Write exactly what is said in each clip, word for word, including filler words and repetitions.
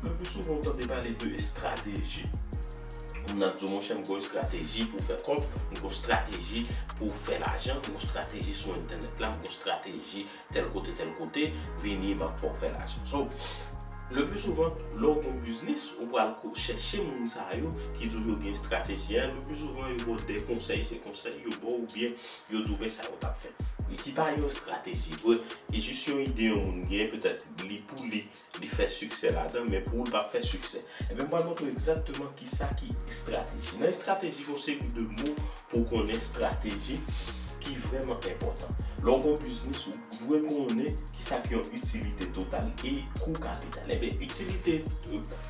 Le pli souvan, ou tande pale de estrateji. Moun ap di w, monchè, m gon estrateji pou fè kòb, m gon estrateji pou fè lajan, m gon estrateji sou entènèt la, m gon estrateji tèl kote, tèl kote, vini, m ap fè w fè lajan. So, le pli souvan, lè w gon biznis, ou pral ko-, chèche moun sa yo ki di w yo gen estrateji a. Le pli souvan, yo ba w de konsèy, se konsèy yo ba w oubyen yo di w, men sa yo t ap fè. Li ki pa yon estrateji vre, li jis yon ide yon moun gen, petèt li pou li, li fè siksè ladan, men pou ou, l p ap fè siksè. Ebyen, m pral montre w egzakteman kisa ki estrateji. Nan estrateji, gon seri de mo pou w konnen estrateji ki vrèman enpòtan. Lè w gon biznis, ou dwe konnen kisa ki yon itilite total e kou kapital. Ebyen, itilite,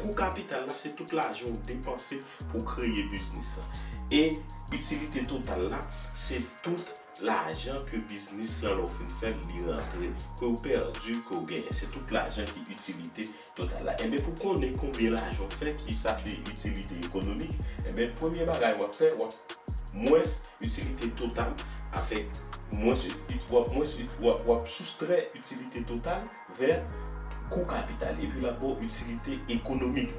kou kapital la, se tout lajan w depanse pou w kreye biznis la. E itilite total la, se tout lajan ke biznis lan, lè w fin fè l, li rantre, ke w pèdi, ke w genyen. Se tout lajan ki itilite total la. Enben, pou konnen konbyen lajan w fè, ki sa se itilite ekonomik, enben, premye bagay w ap fè, w ap mwens itilite total avèk mwens, w ap mwens, w ap, w ap soustrè itilite total vè kou kapital, epi l ap ba w itilite ekonomik.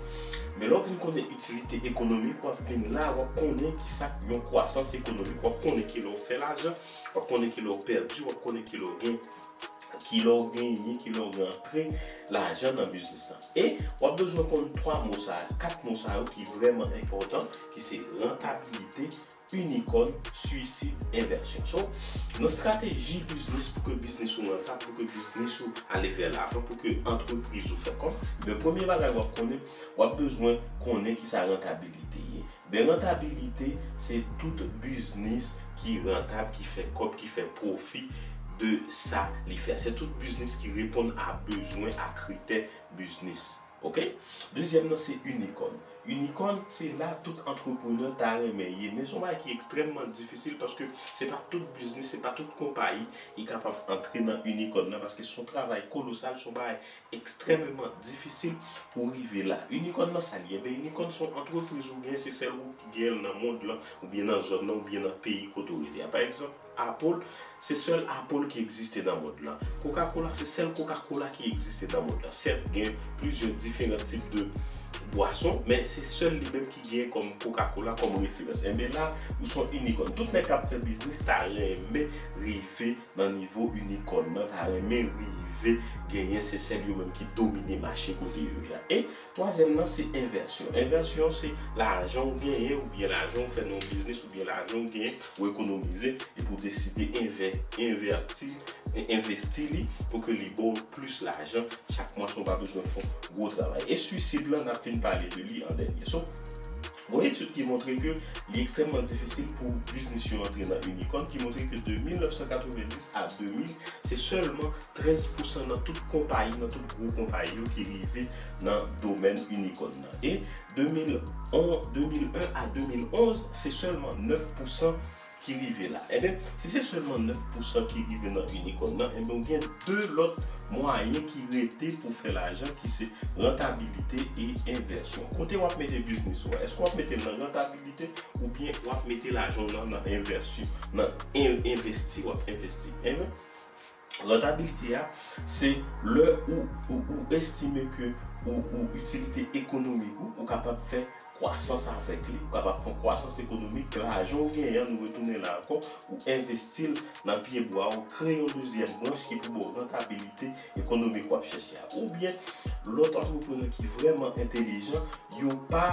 Men lè w vin konnen itilite ekonomik, w ap vin la, w ap konnen kisa k yon kwasans ekonomik, w ap konnen kilè w fè lajan, w ap konnen kilè w pèdi, w ap konnen kilè w gen, kilè w genyen, kilè w rantre lajan nan biznis lan. E w ap bezwen konn twa mo sa, kat mo sa yo ki vrèman enpòtan, ki se rantabilite, inikòn, swisid, envèsyon. So, nan estrateji biznis, pou ke biznis ou rantab, pou ke biznis ou ale vè lavan, pou ke antrepriz ou fè kòb, men premye bagay w ap konnen, w ap bezwen konnen kisa rantabilite ye. Ben, rantabilite, se tout biznis ki rantab, ki fè kòb, ki fè pwofi de sa li fè. Se tout biznis ki reponn a bezwen, a kritè biznis. Oke? Dezyèm nan se inikòn. Inikòn, se la tout antreprenè ta renmen ye. Men se yon bagay ki ekstrèmman difisil paske se pa tout biznis, se pa tout konpayi ki kapab antre nan inikòn nan paske se yon travay kolosal, se yon bagay ekstrèmman difisil pou rive la. Inikòn nan sa l ye? Enben, inikòn se yon antrepriz ou gen, se sèl ou ki gen l nan mond lan, oubyen nan zòn nan, oubyen nan peyi kote w rete a. Pa egzanp, Apple, se sèl Apple ki egziste nan mond lan. Coca-Cola, se sèl Coca-Cola ki egziste nan mond lan. Sèt, gen plizyè diferan tip de bwason, men se sèl li menm ki gen kòm Coca-Cola kòm referans. Enben la, ou se yon inikòn. Tout nèg k ap fè biznis ta renmen rive nan nivo inikòn nan, ta renmen rive genyen se sèl yo menm ki domine mache kote yo ye a. E twazyèm nan, se envèsyon. Envèsyon, se lajan w genyen oubyen lajan w fè nan yon biznis oubyen lajan w genyen, ou ekonomize, epi w deside envè-, envèti, envesti li pou ke li ba w plis lajan chak mwa san w pa bezwen fè yon gwo travay. E swisid lan, n ap fin pale de li an dènye. So, gon etid ki montre ke li ekstrèmman difisil pou biznis yo antre nan inikòn, ki montre ke de mil nèf san katrevenndis a de mil, se sèlman trèz pousan nan tout konpayi, nan tout gwo konpayi yo ki rive nan domèn inikòn nan. E de mil on, de mil en a de mil onz, se sèlman nèf pousan ki rive la. Enben, si se sèlman nèf pousan ki rive nan inikòn nan, enben, ou gen de lòt mwayen ki rete pou fè lajan, ki se rantabilite e envèsyon. Kote w ap mete biznis ou a? Èske w ap mete l nan rantabilite oubyen w ap mete lajan w nan, nan envèsyon, nan en-, envesti, w ap envesti? Enben, rantabilite a, se lè ou, ou, ou estime ke ou, ou itilite ekonomik ou, ou kapab fè kwasans avèk li, ou kapab fè yon kwasans ekonomik, lajan w genyen an, nou retounen la ankò, ou envesti l nan pye bwa, ou kreye yon dezyèm branch ki pou ba w rantabilite ekonomik w ap chèche a. Oubyen, lòt antreprenè ki vrèman entèlijan, yo pa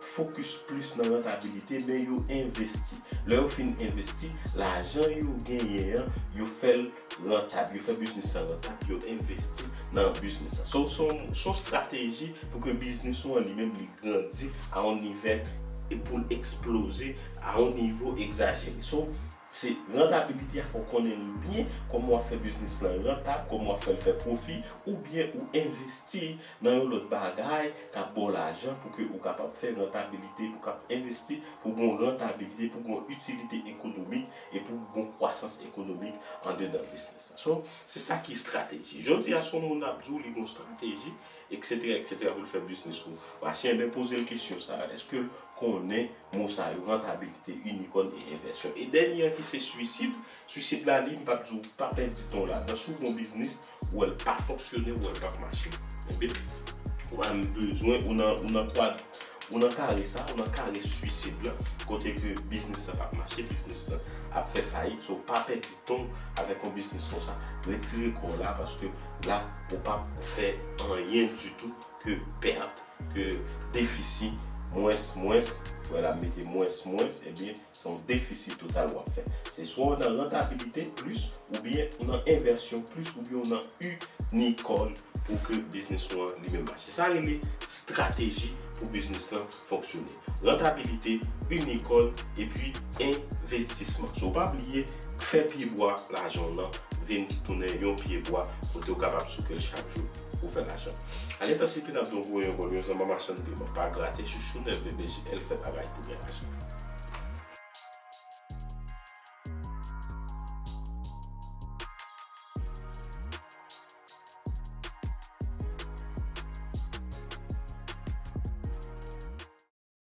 fokis plis nan rantabilite, men yo envesti. Lè yo fin envesti, lajan yo genyen an, yo fè l rantab, yo fè biznis lan rantab, yo envesti nan biznis lan. So, se yon, se yon estrateji pou ke biznis ou an li menm li grandi a yon nivèl e pou l eksploze a yon nivo egzajere. So, se rantabilite a, fò w konnen l byen, kòman w ap fè biznis lan rantab, kòman w ap fè l fè pwofi, oubyen ou envesti nan yon lòt bagay k ap ba w lajan pou ke ou kapab fè rantabilite, pou w kap envesti, pou gon rantabilite, pou gon itilite ekonomik e pou gon kwasans ekonomik andedan biznis lan. So, se sa ki estrateji. Jodi a, si yon moun ap di w li gon estrateji, etsetera, etsetera, pou l fè biznis ou mache, enben poze l kesyon sa a, èske l konnen mo sa yo, rantabilite, inikòn e envèsyon? E dènye an ki se swisid, swisid la li, m p ap di w pa pèdi tan w ladan. Si w gon biznis, ou wè l pa fonksyone, ou wè l p ap mache, enben, ou pa Bezwen ou nan, ou nan kwad, ou nan kare sa, ou nan kare swisid la, kote ke biznis la p ap mache, biznis la ap fè fayit, so pa pèdi tan avèk yon biznis konsa. Retire kò w la, paske la, ou p ap fè anyen ditou ke pèt, ke defisi, mwens, mwens, wè la mete mwens, mwens, ebyen, se yon defisi total w ap fè. Se swa w nan rantabilite plis, oubyen w nan envèsyon plis, oubyen w nan inikòn pou ke biznis ou an li menm mache. Sa rele estrateji pou biznis lan fonksyone. Rantabilite, inikòn, epi envestisman. So pa bliye, fè pyebwa lajan w nan vin tounen yon pyebwa kote w kapab souke l chak jou pou fè lajan. Alentans epi n ap di w voye yon bon yon zanman machann piman. Pa grate chouchou nève B G L fè bagay pou gen lajan.